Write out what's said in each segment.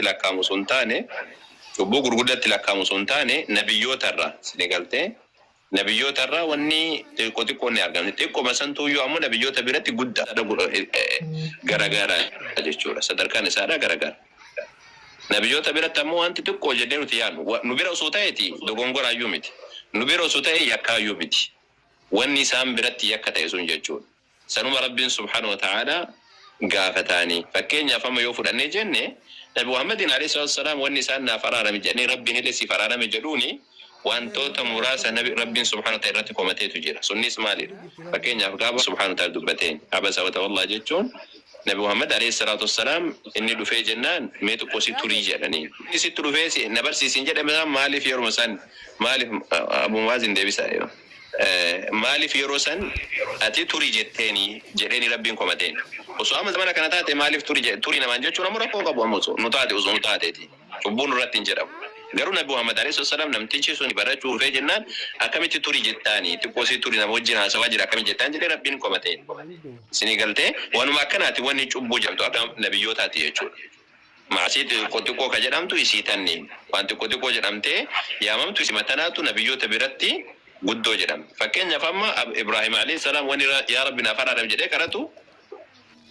lakkaa'amu osoo hin taane, cubbuu gurguddatti lakkaa'amu osoo hin taane, nabiyyoota irraa isin galtee, nabiyyoota irraa wanni xiqqoo xiqqoo ni argamti. Xiqqooma santuuyyuu ammoo nabiyyoota biratti guddaa garagara jechuudha. Sadarkaan isaadha garagara. Nabiyyoota biratti ammoo wanti xiqqoo jennee nuti yaadnu nu bira osoo ta'eeti dogongoraayyuu miti. Nu bira osoo ta'e yakkaayyuu miti. Wanni isaan biratti yakka ta'e sun jechuudha. Sanuma Rabbiin subhaanahu wa ta'aalaa gaafataanii. Fakkeenyaaf, amma yoo fudhannee jenne, Nabi Muhammadiin alayhi salaatu wassalaam wanni isaan naaf araarame jedhanii Rabbiin illee siif araarame jedhuuni wantoota muraasa nabi Rabbiin subhaanahu wa ta'ala irratti komateetu jira. Sunnis maalidha? Fakkeenyaaf, gaafa subhaanahu wa ta'ala dubbateen abasa wa tawallaa jechuun, Nabi Muhammad alayhi salaatu wassalaam inni dhufee jennaan, mee xiqqoo si turii jedhanii. Inni sitti dhufee si na barsiisin jedhame san maaliif yeruma san, maaliif Abu Muwaazin deebisaa yeroo. Maaliif yeroo san ati turi jetteeni jedheeni Rabbiin komateen. Osoo amma zamana kana taate, maaliif turi turi namaan jechuun ammoo rakkoo qabu. Amma osoo nu taate, osoo nu taateeti. Cubbuun irratti hin jedhamu. Garuu Nabi Muhammad alayhi salaam namtichi sun barachuu dhufee jennaan, akkamitti turi jettaani, xiqqoo si turi, nama wajjin haasawaa jira, akkamitti jettaan jedhee Rabbiin komateen. Isinii galtee? Wanuma akkanaati wanni cubbuu jedhamtu akka nabiyyootaati jechuudha. Maasii xiqqoo xiqqoo ka jedhamtu isii tanni waan xiqqoo xiqqoo jedhamtee yaamamtu isima tanaatu nabiyyoota biratti guddoo jedhamti. Fakkeenyaaf, amma Ibraahim alayhi salaam wani yaa Rabbi naaf araarami jedhee kadhatu,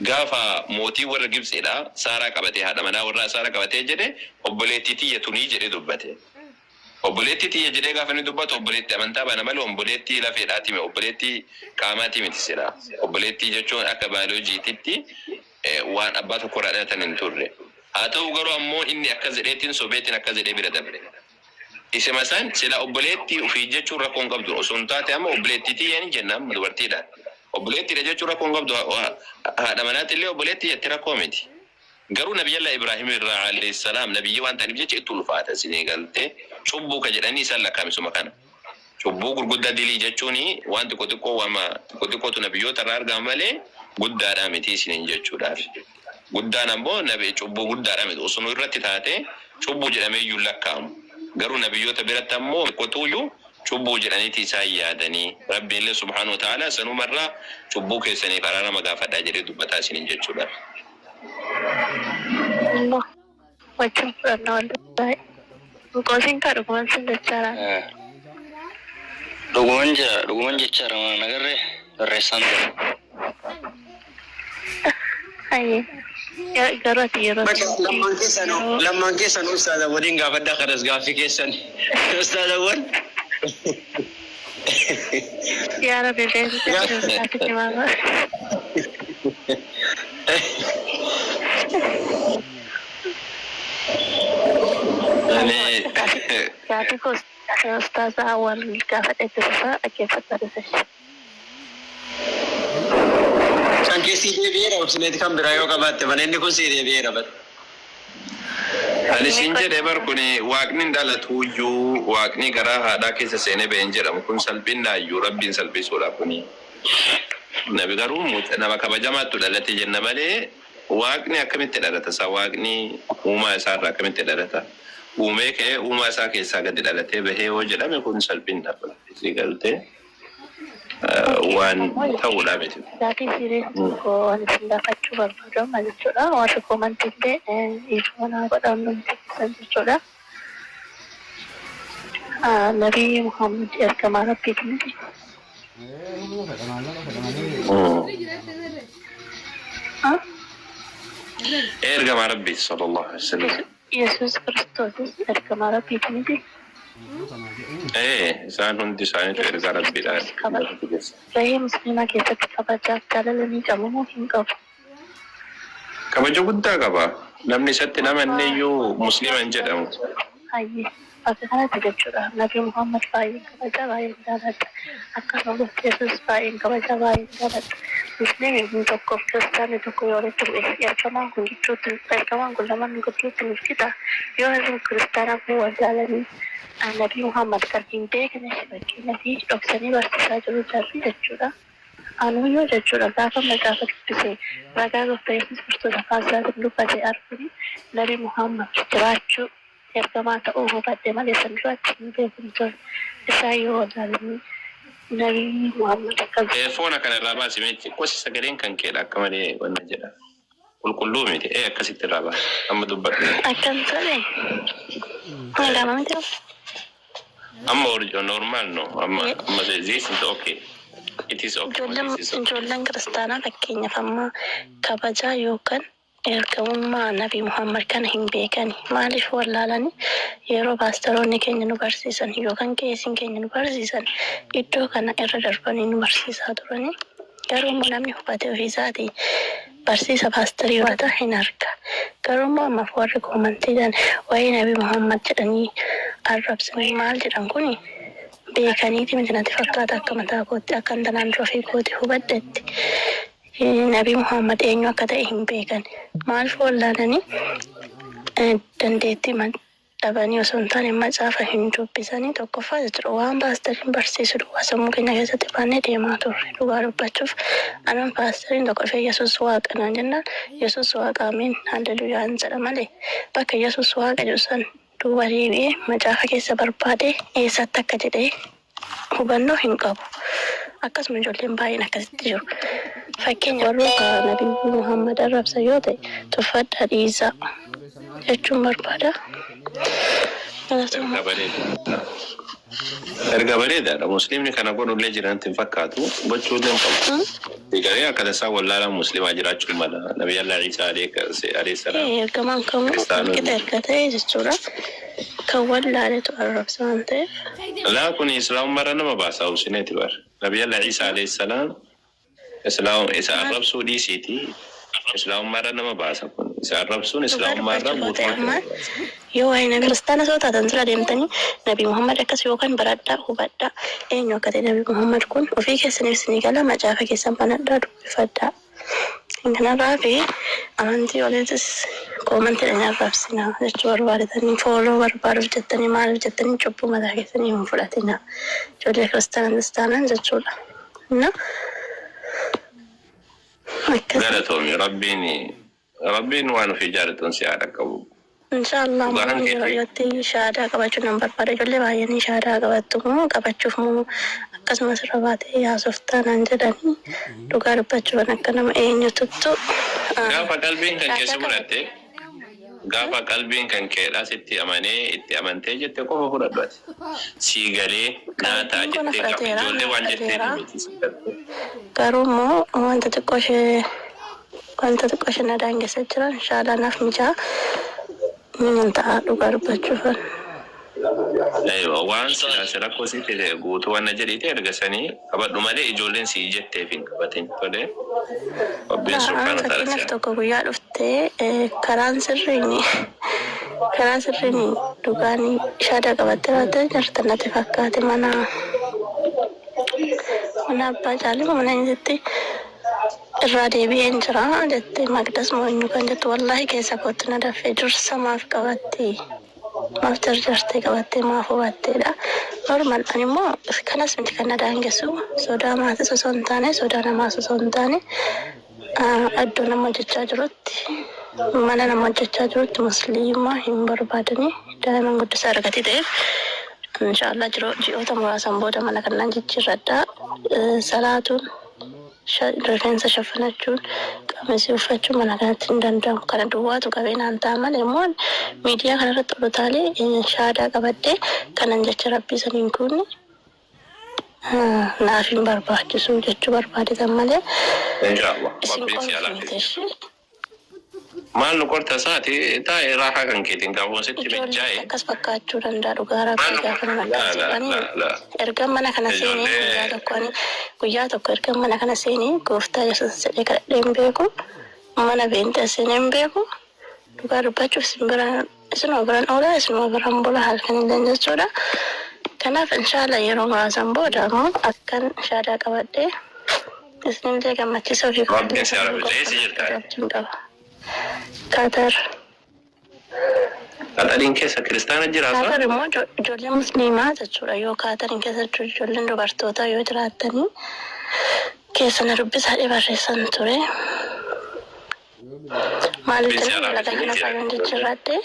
gaafa mootii warra Gibxiidha Saaraa qabatee, haadha manaa warraa Saaraa qabatee jedhe, obboleettii tiyya tunii jedhee dubbate. Obboleettii tiyya jedhee gaafa inni dubbatu, obboleettii amantaa baana malee obboleettii lafeedhaati miti, obboleettii qaamaati miti silaa. Obboleettii jechuun akka baayoloojiititti waan abbaa tokko irraa dhalatan hin turre. Haa ta'u garuu ammoo inni akkas jedheetiin sobeetiin akkas jedhee bira dabre. Isima san sila obboleettii ofii jechuun rakkoo hin qabdu. Osoo hin taate amma obboleettii tiyya ni jenna amma dubartiidhaan. Obboleettiidha jechuun rakkoo hin qabdu. Haadha manaatti illee obboleettii jetti, rakkoo miti. Garuu Nabiyyallah Ibraahim irraa alayhi salaam nabiyyi waan ta'aniif jecha itti ulfaata, isinii galtee? Cubbuu ka jedhanii isaan lakkaa'amisuma kana. Cubbuu gurguddaa dilii jechuun waan xiqqoo xiqqoo, wama xiqqoo xiqqootu nabiyyoota irraa argama malee guddaadhaa miti isiniin jechuudhaaf. Guddaan ammoo nabi cubbuu guddaadhaa miti. Osoo nu irratti taate cubbuu jedhamee iyyuu hin lakkaa'amu. Garuu nabiyyoota biratti ammoo xiqqootuyyuu cubbuu jedhaniiti isaan yaadanii. Rabbiin illee subhaanahu wa ta'aalaa sanumarraa cubbuu keessaniif araarama gaafadhaa jedhee dubbataa isiniin jechuudhaaf. Allah wajjin fudhanna wallahi. Qoosiin kaa dhuguman sin jechaaraan. Dhuguman jira, dhuguman jechaara waan agarree barreessaan ture. Hayyee. Garuu ati yeroo Bakka sanitti lammaan keessanuu yeroo lammaan keessanuu ustaaza waliin gaafadhaa kanas gaaffii keessan ustaazawwan. Yaa Rabbi, beeksisa jiru himaama. Ani Gaaffii koo ustaaza Awwal gaafadhe itti fufaa dhaggeeffadhaa dhufe. Kan kee sii deebi'eera, obsineeti kan biraa yoo qabaatte malee inni kun sii deebi'eera bara. Ani siin jedhe bar, kun waaqni hin dhalatuuyyuu, waaqni garaa haadhaa keessa seenee ba'e hin jedhamu. Kun salphinnaayyuu Rabbiin salphisuudha kuni. Nabi garuu nama kabajamaattu dhalate jenna malee waaqni akkamitti dhalata isaa? Waaqni uumaa isaarraa akkamitti dhalata? Uumee ka'ee uumaa isaa keessaa gadi dhalatee bahee yoo jedhame, kun salphinna kun si galtee waan ta'uudha miti. Gaaffii serious tokko waan isin gaafachuu barbaadu amma jechuudha. Warri comment illee dhiifama naa godha hundumti keessan jechuudha. Nabii Muhammad ergamaa Rabbiiti miti? Ah? Ergamaa Rabbiiti sallallahu alaihi wasallam. Yesuus Kiristoosis ergamaa Rabbiiti miti? Ee, isaan hundi isaaniitu ergaa Rabbiidha. Gahee musliimaa keessatti kabajaaf jaalala ni qabu moo hin qabu? Kabaja guddaa qaba. Namni isatti hin amanne iyyuu musliima hin jedhamu. Hayyee, bakka kanatti jechuudha, Nabi Muhammad baay'een kabajaa, baay'een jaaladha. Akkasuma gooftaa Yesuus baay'een kabajaa, baay'een jaaladha. Musliimni tokkoof kiristaanni tokko yoo walitti bu'e, ergamaan kun gidduutti, ergamaan kun lamaan gidduutti nuuf qixa. Yoo warri kiristaanaa kun wal jaalanii, Nabi Muhammad kan hin beekne fakkeenyaa fi dhoksanii barsiisaa jiru jarri jechuudha. Anuyyuu jechuudha, gaafa macaafa dubbise ragaa gooftaa Yesuus Kiristoos afaan isaatiin dubbate arguun Nabi Muhammad jiraachuu, ergamaa ta'uu hubadhe malee san duratti hin beekun ture. Isaan yoo wallaalanii Nabi Muhammad akkas Earphone kana irraa baasi mee, xiqqoo si sagaleen kan keedha akka malee wanna jedha. Qulqulluu miti. Ee akkasitti irraa ba'a. Amma dubbadhu. Akkam tole. Dhaga'ama miti? Amma normal no. Amma amma this is okay. It is okay. Ijoolleen This is okay. ijoolleen kiristaanaa fakkeenyaaf amma kabajaa yookaan ergamummaa Nabi Muhammad kana hin beekani. Maaliif wallaalani? Yeroo paastaroonni keenya nu barsiisan yookaan qeesiin keenya nu barsiisan iddoo kana irra darbanii nu barsiisaa turani. Garuu immoo namni hubatee ofiisaatii barsiisa paastarii hubata hin arga. Garuu immoo ammaaf warri commentiidhaan waa'ee Nabi Muhammad jedhanii arrabsanii maal jedhan kuni beekaniiti miti natti fakkaata akka mataa kootti akka tanaan dura ofii kooti hubadhetti. Nabi Muhammad eenyu akka ta'e hin beekan. Maaliif wallaalanii dandeettii dhabanii osoo hin taane macaafa hin dubbisanii tokkoffaa jechuudha. Waan paastariin barsiisu duwwaa sammuu keenya keessatti baannee deemaa turre dhugaa dubbachuuf. Anan paastariin tokko dhufee Yesuus waaqa naan jennaan Yesuus waaqa amiin halleluuyaa jedha malee bakka Yesuus waaqa jedhu san duuba deebi'ee macaafa keessa barbaade eessatti akka jedhee hubannoo hin qabu. Akkasuma ijoolleen baay'een akkasitti jiru. Fakkeenya warroota Nabi Muhammad arrabsan yoo ta'e tuffadhaa dhiisaa jechuun barbaada. Erga bareeda. Erga bareedaadha. Musliimni kana godhullee jirantti hin fakkaatu. Gochuullee hin qabu. Garee akka tasaa wallaalaan musliimaa jiraachuu mala. Nabiyyallaa Iisaa alayhi salaam. Ergamaan kamuu Kiristaanonni. walqixa erga ta'e jechuudha. Kan wallaaletu arrabsa waan ta'eef. Laa kun islaamummaarra nama baasa obsineeti bar. Nabiyyallaa Iisaa alayhi salaam islaam isa arrabsuu dhiisiiti. Islaamummaarra nama baasa kun. Isa arrabsuun Dhugaa islaamummaarra dubbachuuf yoo ta'e guutummaatti amma nama baasa. yoo waa'ee nabi kiristaana soo taatan sira deemtanii Nabi Muhammad akkas yookaan baradhaa hubadhaa eenyu akka ta'e Nabi Muhammad kun ofii keessaniif isinii gala macaafa keessan banadhaa dubbifadhaa. Kanarraa fi amantii oliitis commentiidhaan hin arrabsinaa jechuu barbaadetanii follow barbaaduuf jettanii maaliif jettanii cubbuu mataa keessanii hin fudhatinaa. Ijoollee kiristaanaa taanan jechuudha. Na akkasii. Galatoomi rabbiin waan ofii jaalatuun si haadha qabu. Inshaallah Dhugaan immoo yeroo keetii. dhiyootti shahaadaa qabachuu nan barbaada. Ijoollee baay'een shahaadaa qabattu moo qabachuuf moo akkasumas irra baatee haasoftaa naan jedhanii dhugaa dubbachuudhaan akka nama eenyututtu Gaafa qalbiin kan keessa shahaadaa fudhatte gaafa qalbiin kan keedhaa sitti amanee itti amantee jette qofa fudhadhu ati. Sii galee naa ta'a qalbiin kun na jettee gaafa fudhateera ijoollee na waan jettee fudhateera. miti si galte. Garuu immoo wanta xiqqoo ishee na daangessa jira. Inshaallah naaf mijaa ni ta'a dhugaa dubbachuufan. Aywa, waan silaa si rakkoo sitti ta'e guutuu waan na jedhiite erga sanii qabadhu malee ijoolleen sii jetteef hin qabatin tole. Rabbiin Ta'an subhaana ta'ala fakkeenyaaf si tokko guyyaa dhuftee karaa sirriin dhugaan shahaadaa qabattee baatee jirta natti fakkaate mana abbaa caalii mana inni irraa deebi'een jira jettee Maqdas mo'inyu kan jettu wallaahi keessa kootti na daffee dursa maaf qabattee maaf jarjartee qabattee maaf hubatteedha. Normal ani immoo kanas miti kan na daangessu sodaa maatis osoo hin taane sodaa namaas osoo hin taane iddoo nama hojjechaa jirutti mana nama hojjechaa jirutti musliima hin barbaadanii daa'imman guddisaa argatee ta'eef inshaallah jiru ji'oota muraasan booda mana kanaan jijjiirradha. Salaatuun rifeensa shaffanachuun qamisii uffachuun mana kanatti hin danda'amu. Kana duwwaatu qabee naan ta'a malee immoo miidiyaa kanarratti ol utaalee shahaadaa qabadhee kanan jecha rabbii saniin kun naaf hin barbaachisu jechuu barbaadetan malee Inshaallah. isin Rabbiin si qortu alaafis. miti ishee. Maal nu qorta isaati taa'ee raahaa kan keetiin gaafa sitti Ijoollee mijaa'e. akkas fakkaachuu danda'a dhugaa rabbii gaafa nama Laa akkas laa jedhanii laa laa. erga mana kana seenee guyyaa Ijoollee tokko ani guyyaa tokko erga mana kana seenee gooftaa Yesuus jedhee kadhadhee hin beeku mana beenxee seenee hin beeku dhugaa dubbachuuf isin biraan isinuma biraan oolaa isinuma biraan bula halkan illee jechuudha. Kanaaf inshaallah yeroo muraasan booda immoo akkan shahaadaa qabadhee isinillee gammachiisuu fi Rabbiin si haa eessa jirta? abdiin qaba. Qatar. Qaxariin keessa kiristaana jiraata? Kaatar immoo ijoollee musliimaa jechuudha. Yoo Kaatariin keessa ijoolleen dubartootaa yoo jiraattanii keessa na dubbisaa barreessan ture. Maaliif Rabbiin si jennaan haa laga kana jira. fayyaan jijjiirradhe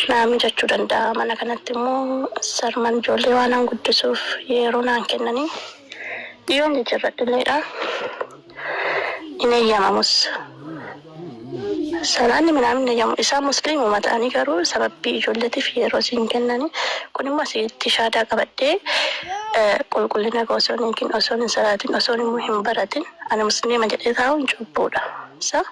naa mijachuu danda'a. Mana kanatti immoo sarman ijoollee waan an guddisuuf yeroo naan kennanii dhiyyoon jijjiirradhilleedha. Hin eeyyamamus. Salaanni minaamin jedhamu isaan musliimuma ta'anii garuu sababii ijoolleetiif yeroo siin kennani. Kun immoo asitti shaadaa qabadhee qulqullina koo osoo hin eegin, osoo hin salaatin, osoo immoo hin baratin ani musliima jedhee taa'uun cubbuudha. Sa?